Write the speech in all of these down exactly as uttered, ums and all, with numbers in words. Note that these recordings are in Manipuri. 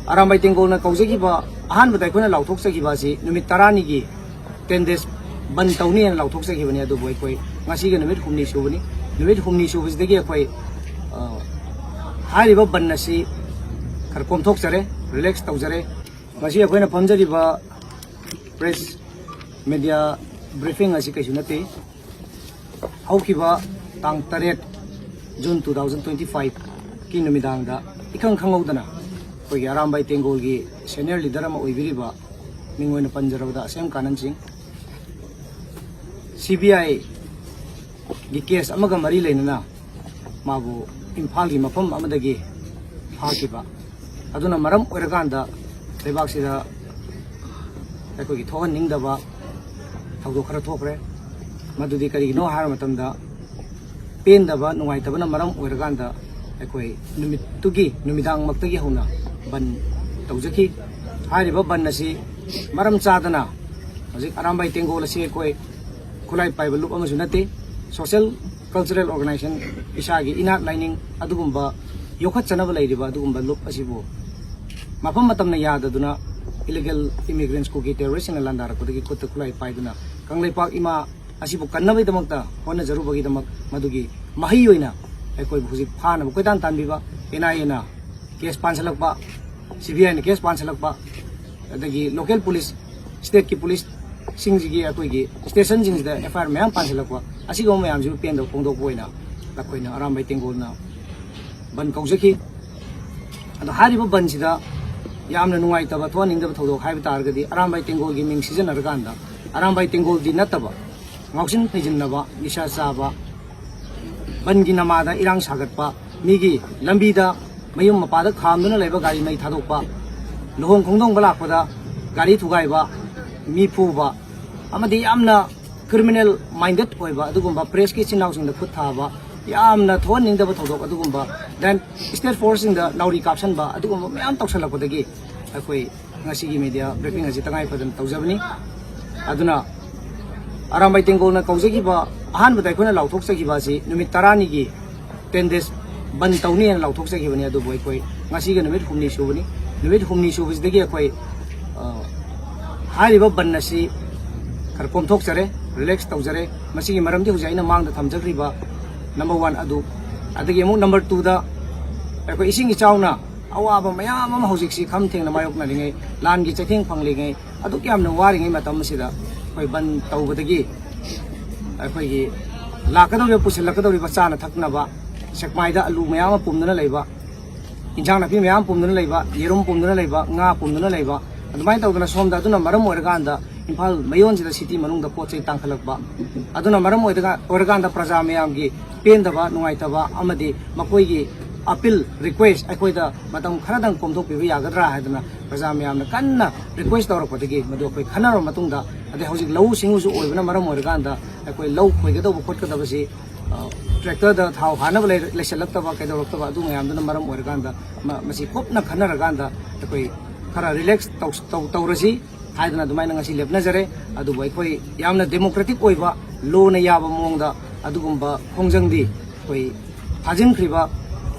ꯑꯔꯥꯝꯕꯥꯏ ꯇꯦꯡꯒꯣꯜꯅ ꯀꯧꯖꯈꯤꯕ, ꯑꯍꯥꯟꯕꯗ ꯑꯩꯈꯣꯏꯅ ꯂꯥꯎꯊꯣꯛꯆꯈꯤꯕ ꯑꯁꯤ ꯅꯨꯃꯤꯠ ꯇꯔꯥꯅꯤꯒꯤ ten days ꯕꯟ ꯇꯧꯅꯤ ꯍꯥꯏꯅ ꯂꯥꯎꯊꯣꯛꯆꯈꯤꯕꯅꯤ꯫ ꯑꯗꯨꯕꯨ ꯑꯩꯈꯣꯏ ꯉꯁꯤꯒ ꯅꯨꯃꯤꯠ ꯍꯨꯝꯅꯤ ꯁꯨꯕꯅꯤ꯫ ꯅꯨꯃꯤꯠ ꯍꯨꯝꯅꯤ ꯁꯨꯕꯁꯤꯗꯒꯤ ꯑꯩꯈꯣꯏ, ꯑ, ꯍꯥꯏꯔꯤꯕ ꯕꯟ ꯑꯁꯤ ꯈꯔ ꯀꯣꯝꯊꯣꯛꯆꯔꯦ, ꯔꯤꯂꯦꯛꯁ ꯇꯧꯖꯔꯦ꯫ ꯉꯁꯤ ꯑꯩꯈꯣꯏꯅ ꯐꯝꯖꯔꯤꯕ ꯄ꯭ꯔꯦꯁ ꯃꯦꯗꯤꯌꯥ ꯕ꯭ꯔꯤꯐꯤꯡ ꯑꯁꯤ ꯀꯩꯁꯨ ꯅꯠꯇꯦ꯫ ꯍꯧꯈꯤꯕ ꯇꯥꯡ ꯇꯔꯦꯠ June two thousand twenty five ꯀꯤ ꯅꯨꯃꯤꯗꯥꯡꯗ ꯏꯈꯪ ꯈꯪꯍꯧꯗꯅ ꯑꯩꯈꯣꯏꯒꯤ ꯑꯔꯥꯝꯕꯥꯏ ꯇꯦꯡꯒꯣꯜꯒꯤ ꯁꯦꯅꯤꯌꯔ ꯂꯤꯗꯔ ꯑꯃ ꯑꯣꯏꯕꯤꯔꯤꯕ, ꯃꯤꯡ ꯑꯣꯏꯅ ꯄꯟꯖꯔꯕꯗ ꯑꯁꯦꯝ ꯀꯥꯅꯟ ꯁꯤꯡ, ꯁꯤ ꯕꯤ ꯑꯥꯏꯒꯤ ꯀꯦꯁ ꯑꯃꯒ ꯃꯔꯤ ꯂꯩꯅꯅ ꯃꯥꯕꯨ ꯏꯝꯐꯥꯜꯒꯤ ꯃꯐꯝ ꯑꯃꯗꯒꯤ ꯐꯥꯈꯤꯕ ꯑꯗꯨꯅ ꯃꯔꯝ ꯑꯣꯏꯔꯀꯥꯟꯗ ꯂꯩꯕꯥꯛꯁꯤꯗ ꯑꯩꯈꯣꯏꯒꯤ ꯊꯣꯛꯍꯟꯅꯤꯡꯗꯕ ꯊꯧꯗꯣꯛ ꯈꯔ ꯊꯣꯛꯈ꯭ꯔꯦ꯫ ꯃꯗꯨꯗꯤ ꯀꯔꯤꯒꯤꯅꯣ ꯍꯥꯏꯕ ꯃꯇꯝꯗ, ꯄꯦꯟꯗꯕ, ꯅꯨꯡꯉꯥꯏꯇꯕꯅ ꯃꯔꯝ ꯑꯣꯏꯔꯀꯥꯟꯗ ꯑꯩꯈꯣꯏ ꯅꯨꯃꯤꯠꯇꯨꯒꯤ ꯅꯨꯃꯤꯗꯥꯡꯃꯛꯇꯒꯤ ꯍꯧꯅ ꯕꯟ ꯇꯧꯖꯈꯤ꯫ ꯍꯥꯏꯔꯤꯕ ꯕꯟ ꯑꯁꯤ ꯃꯔꯝ ꯆꯥꯗꯅ, ꯍꯧꯖꯤꯛ ꯑꯔꯥꯝꯕꯥꯏ ꯇꯦꯡꯒꯣꯜ ꯑꯁꯤ ꯑꯩꯈꯣꯏ ꯈꯨꯠꯂꯥꯏ ꯄꯥꯏꯕ ꯂꯨꯞ ꯑꯃꯁꯨ ꯅꯠꯇꯦ, ꯁꯣꯁꯦꯜ ꯀꯜꯆꯔꯦꯜ ꯑꯣꯔꯒꯅꯥꯏꯖꯦꯁꯟ ꯏꯁꯥꯒꯤ ꯏꯅꯥꯠ ꯂꯥꯏꯅꯤꯡ ꯑꯗꯨꯒꯨꯝꯕ ꯌꯣꯛꯈꯠꯆꯅꯕ ꯂꯩꯔꯤꯕ ꯑꯗꯨꯒꯨꯝꯕ ꯂꯨꯞ ꯑꯁꯤꯕꯨ ꯃꯐꯝ ꯃꯇꯝꯅ ꯌꯥꯗꯗꯨꯅ ꯏꯂꯤꯒꯦꯜ ꯏꯃꯤꯒ꯭ꯔꯦꯟꯁ ꯀꯨꯀꯤ ꯇꯦꯔꯣꯔꯤꯁꯁꯤꯡꯅ ꯂꯥꯟꯗꯥꯔꯛꯄꯗꯒꯤ ꯈꯨꯠꯇ ꯈꯨꯠꯂꯥꯏ ꯄꯥꯏꯗꯨꯅ ꯀꯪꯂꯩꯄꯥꯛ ꯏꯃꯥ ꯑꯁꯤꯕꯨ ꯀꯟꯅꯕꯒꯤꯗꯃꯛꯇ ꯍꯣꯠꯅꯖꯔꯨꯕꯒꯤꯗꯃꯛ ꯃꯗꯨꯒꯤ ꯃꯍꯩ ꯑꯣꯏꯅ ꯑꯩꯈꯣꯏꯕꯨ ꯍꯧꯖꯤꯛ ꯐꯥꯅꯕ ꯀꯣꯏꯇꯥꯟ ꯇꯥꯟꯕꯤꯕ, ꯑꯦꯟ ꯑꯥꯏ ꯑꯦꯅ ꯀꯦꯁ ꯄꯥꯟꯁꯤꯜꯂꯛꯄ, ꯁꯤ ꯕꯤ ꯑꯥꯏꯅ ꯀꯦꯁ ꯄꯥꯟꯁꯤꯜꯂꯛꯄ, ꯑꯗꯒꯤ ꯂꯣꯀꯦꯜ ꯄꯨꯂꯤꯁ, ꯁ꯭ꯇꯦꯠꯀꯤ ꯄꯨꯂꯤꯁꯁꯤꯡꯁꯤꯒꯤ ꯑꯩꯈꯣꯏꯒꯤ ꯁ꯭ꯇꯦꯁꯟꯁꯤꯡꯁꯤꯗ ꯑꯦꯐ ꯑꯥꯏ ꯑꯥꯔ ꯃꯌꯥꯝ ꯄꯥꯟꯁꯤꯜꯂꯛꯄ, ꯑꯁꯤꯒꯨꯝꯕ ꯃꯌꯥꯝꯁꯤꯕꯨ ꯄꯦꯟꯗꯕ ꯐꯣꯡꯗꯣꯛꯄ ꯑꯣꯏꯅ ꯑꯩꯈꯣꯏꯅ ꯑꯔꯥꯝꯕꯥꯏ ꯇꯦꯡꯒꯣꯜꯅ ꯕꯟ ꯀꯧꯖꯈꯤ꯫ ꯑꯗꯣ ꯍꯥꯏꯔꯤꯕ ꯕꯟꯁꯤꯗ ꯌꯥꯝꯅ ꯅꯨꯡꯉꯥꯏꯇꯕ, ꯊꯣꯛꯍꯟꯅꯤꯡꯗꯕ ꯊꯧꯗꯣꯛ ꯍꯥꯏꯕ ꯇꯥꯔꯒꯗꯤ, ꯑꯔꯥꯝꯕꯥꯏ ꯇꯦꯡꯒꯣꯜꯒꯤ ꯃꯤꯡ ꯁꯤꯖꯤꯟꯅꯔꯀꯥꯟꯗ ꯑꯔꯥꯝꯕꯥꯏ ꯇꯦꯡꯒꯣꯜꯗꯤ ꯅꯠꯇꯕ ꯉꯥꯎꯁꯤꯟ ꯐꯩꯖꯤꯟꯅꯕ, ꯅꯤꯁꯥ ꯆꯥꯕ, ꯕꯟꯒꯤ ꯅꯃꯥꯗ ꯏꯔꯥꯡ ꯁꯥꯒꯠꯄ, ꯃꯤꯒꯤ ꯂꯝꯕꯤꯗ ꯃꯌꯨꯝ ꯃꯄꯥꯗ ꯈꯥꯝꯗꯨꯅ ꯂꯩꯕ ꯒꯥꯔꯤ ꯃꯩ ꯊꯥꯗꯣꯛꯄ, ꯂꯨꯍꯣꯡ ꯈꯣꯡꯗꯣꯡꯕ ꯂꯥꯛꯄꯗ ꯒꯥꯔꯤ ꯊꯨꯒꯥꯏꯕ, ꯃꯤ ꯐꯨꯕ, ꯑꯃꯗꯤ ꯌꯥꯝꯅ ꯀ꯭ꯔꯤꯃꯤꯅꯦꯜ ꯃꯥꯏꯟꯗꯦꯠ ꯑꯣꯏꯕ ꯑꯗꯨꯒꯨꯝꯕ ꯄ꯭ꯔꯦꯁꯀꯤ ꯏꯆꯤꯟ ꯏꯅꯥꯎꯁꯤꯡꯗ ꯈꯨꯠ ꯊꯥꯕ, ꯌꯥꯝꯅ ꯊꯣꯛꯍꯟꯅꯤꯡꯗꯕ ꯊꯧꯗꯣꯛ ꯑꯗꯨꯒꯨꯝꯕ, then ꯁ꯭ꯇꯦꯠ ꯐꯣꯔꯁꯁꯤꯡꯗ ꯅꯥꯎꯔꯤ ꯀꯥꯞꯁꯟꯕ, ꯑꯗꯨꯒꯨꯝꯕ ꯃꯌꯥꯝ ꯇꯧꯁꯜꯂꯛꯄꯗꯒꯤ ꯑꯩꯈꯣꯏ ꯉꯁꯤꯒꯤ ꯃꯦꯗꯤꯌꯥ ꯕ꯭ꯔꯤꯐꯤꯡ ꯑꯁꯤ ꯇꯉꯥꯏ ꯐꯗꯅ ꯇꯧꯖꯕꯅꯤ꯫ ꯑꯗꯨꯅ ꯑꯔꯥꯝꯕꯥꯏ ꯇꯦꯡꯒꯣꯜꯅ ꯀꯧꯖꯈꯤꯕ, ꯑꯍꯥꯟꯕꯗ ꯑꯩꯈꯣꯏꯅ ꯂꯥꯎꯊꯣꯛꯆꯈꯤꯕ ꯑꯁꯤ ꯅꯨꯃꯤꯠ ꯇꯔꯥꯅꯤꯒꯤ ten days ꯕꯟ ꯇꯧꯅꯤ ꯍꯥꯏꯅ ꯂꯥꯎꯊꯣꯛꯆꯈꯤꯕꯅꯤ꯫ ꯑꯗꯨꯕꯨ ꯑꯩꯈꯣꯏ ꯉꯁꯤꯒ ꯅꯨꯃꯤꯠ ꯍꯨꯝꯅꯤ ꯁꯨꯕꯅꯤ꯫ ꯅꯨꯃꯤꯠ ꯍꯨꯝꯅꯤ ꯁꯨꯕꯁꯤꯗꯒꯤ ꯑꯩꯈꯣꯏ, ꯑ, ꯍꯥꯏꯔꯤꯕ ꯕꯟ ꯑꯁꯤ ꯈꯔ ꯀꯣꯝꯊꯣꯛꯆꯔꯦ, ꯔꯤꯂꯦꯛꯁ ꯇꯧꯖꯔꯦ꯫ ꯃꯁꯤꯒꯤ ꯃꯔꯝꯗꯤ ꯍꯧꯖꯤꯛ ꯑꯩꯅ ꯃꯥꯡꯗ ꯊꯝꯖꯈ꯭ꯔꯤꯕ ꯅꯝꯕꯔ ꯋꯥꯟ ꯑꯗꯨ, ꯑꯗꯒꯤ ꯑꯃꯨꯛ ꯅꯝꯕꯔ ꯇꯨꯗ ꯑꯩꯈꯣꯏ ꯏꯁꯤꯡ ꯏꯆꯥꯎꯅ ꯑꯋꯥꯕ ꯃꯌꯥꯝ ꯑꯃ ꯍꯧꯖꯤꯛꯁꯤ ꯈꯝ ꯊꯦꯡꯅ ꯃꯥꯌꯣꯛꯅꯔꯤꯉꯩ, ꯂꯥꯟꯒꯤ ꯆꯩꯊꯦꯡ ꯐꯪꯂꯤꯉꯩ, ꯑꯗꯨꯛ ꯌꯥꯝꯅ ꯋꯥꯔꯤꯉꯩ ꯃꯇꯝ ꯑꯁꯤꯗ ꯑꯩꯈꯣꯏ ꯕꯟ ꯇꯧꯕꯗꯒꯤ ꯑꯩꯈꯣꯏꯒꯤ ꯂꯥꯛꯀꯗꯧꯔꯤꯕ, ꯄꯨꯁꯤꯜꯂꯛꯀꯗꯧꯔꯤꯕ ꯆꯥꯅ ꯊꯛꯅꯕ, ꯁꯦꯛꯃꯥꯏꯗ ꯑꯂꯨ ꯃꯌꯥꯝ ꯑꯃ ꯄꯨꯝꯗꯨꯅ ꯂꯩꯕ, ꯏꯟꯁꯥꯡ ꯅꯥꯄꯤ ꯃꯌꯥꯝ ꯄꯨꯝꯗꯨꯅ ꯂꯩꯕ, ꯌꯦꯔꯨꯝ ꯄꯨꯝꯗꯨꯅ ꯂꯩꯕ, ꯉꯥ ꯄꯨꯝꯗꯨꯅ ꯂꯩꯕ, ꯑꯗꯨꯃꯥꯏꯅ ꯇꯧꯗꯅ ꯁꯣꯝꯗ, ꯑꯗꯨꯅ ꯃꯔꯝ ꯑꯣꯏꯔꯀꯥꯟꯗ ꯏꯝꯐꯥꯜ ꯃꯌꯣꯟꯁꯤꯗ, ꯁꯤꯇꯤ ꯃꯅꯨꯡꯗ ꯄꯣꯠ ꯆꯩ ꯇꯥꯡꯈꯠꯂꯛꯄ, ꯑꯗꯨꯅ ꯃꯔꯝ ꯑꯣꯏꯔꯒ-, ꯑꯣꯏꯔꯀꯥꯟꯗ ꯄ꯭ꯔꯖꯥ ꯃꯌꯥꯝꯒꯤ ꯄꯦꯟꯗꯕ, ꯅꯨꯡꯉꯥꯏꯇꯕ ꯑꯃꯗꯤ ꯃꯈꯣꯏꯒꯤ ꯑꯄꯤꯜ, ꯔꯤꯀ꯭ꯋꯦꯁ ꯑꯩꯈꯣꯏꯗ ꯃꯇꯝ ꯈꯔꯗꯪ ꯀꯣꯝꯊꯣꯛꯄꯤꯕ ꯌꯥꯒꯗ꯭ꯔꯥ ꯍꯥꯏꯗꯅ ꯄ꯭ꯔꯖꯥ ꯃꯌꯥꯝꯅ ꯀꯟꯅ ꯔꯤꯀ꯭ꯋꯦꯁ ꯇꯧꯔꯛꯄꯗꯒꯤ ꯃꯗꯨ ꯑꯩꯈꯣꯏ ꯈꯟꯅꯔꯕ ꯃꯇꯨꯡꯗ, ꯑꯗꯩ ꯍꯧꯖꯤꯛ ꯂꯧꯎ ꯁꯤꯡꯎꯁꯨ ꯑꯣꯏꯕꯅ ꯃꯔꯝ ꯑꯣꯏꯔꯀꯥꯟꯗ ꯑꯩꯈꯣꯏ ꯂꯧ ꯈꯣꯏꯒꯗꯧꯕ ꯈꯣꯠꯀꯗꯕꯁꯤ, ꯑ, ꯇ꯭ꯔꯦꯛꯇꯔꯗ ꯊꯥꯎ ꯍꯥꯟꯅꯕ ꯂꯩ-, ꯂꯩꯁꯤꯜꯂꯛꯇꯕ, ꯀꯩꯗꯧꯔꯛꯇꯕ, ꯑꯗꯨ ꯃꯌꯥꯝꯗꯨꯅ ꯃꯔꯝ ꯑꯣꯏꯔꯀꯥꯟꯗ ꯃ-, ꯃꯁꯤ ꯀꯨꯞꯅ ꯈꯟꯅꯔꯀꯥꯟꯗ ꯑꯩꯈꯣꯏ ꯈꯔ ꯔꯤꯂꯦꯛꯁ ꯇꯧ-, ꯇꯧ-, ꯇꯧꯔꯁꯤ ꯍꯥꯏꯗꯅ ꯑꯗꯨꯃꯥꯏꯅ ꯉꯁꯤ ꯂꯦꯞꯅꯖꯔꯦ꯫ ꯑꯗꯨꯕꯨ ꯑꯩꯈꯣꯏ ꯌꯥꯝꯅ ꯗꯦꯃꯣꯀ꯭ꯔꯦꯇꯤꯛ ꯑꯣꯏꯕ, ꯂꯣꯅ ꯌꯥꯕ ꯃꯑꯣꯡꯗ ꯑꯗꯨꯒꯨꯝꯕ ꯈꯣꯡꯖꯪꯗꯤ ꯑꯩꯈꯣꯏ ꯊꯥꯖꯤꯟꯈ꯭ꯔꯤꯕ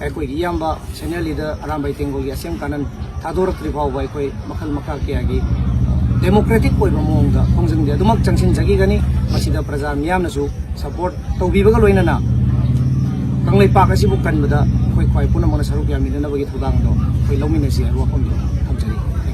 ꯑꯩꯈꯣꯏꯒꯤ ꯏꯌꯥꯝꯕ ꯁꯦꯅꯤꯌꯔ ꯂꯤꯗꯔ ꯑꯔꯥꯝꯕꯥꯏ ꯇꯦꯡꯒꯣꯜꯒꯤ ꯑꯁꯦꯝ ꯀꯥꯅꯟ ꯊꯥꯗꯣꯔꯛꯇ꯭ꯔꯤ ꯐꯥꯎꯕ ꯑꯩꯈꯣꯏ ꯃꯈꯜ ꯃꯈꯥ ꯀꯌꯥꯒꯤ ꯗꯦꯃꯣꯀ꯭ꯔꯦꯇꯤꯛ ꯑꯣꯏꯕ ꯃꯑꯣꯡꯗ ꯈꯣꯡꯖꯪꯗꯤ ꯑꯗꯨꯃꯛ ꯆꯪꯁꯤꯟꯖꯈꯤꯒꯅꯤ꯫ ꯃꯁꯤꯗ ꯄ꯭ꯔꯖꯥ ꯃꯤꯌꯥꯝꯅꯁꯨ ꯁꯄꯣꯔꯠ ꯇꯧꯕꯤꯕꯒ ꯂꯣꯏꯅꯅ ꯀꯪꯂꯩꯄꯥꯛ ꯑꯁꯤꯕꯨ ꯀꯟꯕꯗ ꯑꯩꯈꯣꯏ ꯈ꯭ꯋꯥꯏ ꯄꯨꯝꯅꯃꯛꯅ ꯁꯔꯨꯛ ꯌꯥꯃꯤꯟꯅꯅꯕꯒꯤ ꯊꯧꯗꯥꯡꯗꯣ ꯑꯩꯈꯣꯏ ꯂꯧꯃꯤꯟꯅꯁꯤ ꯍꯥꯏꯕ ꯋꯥꯐꯝꯗꯣ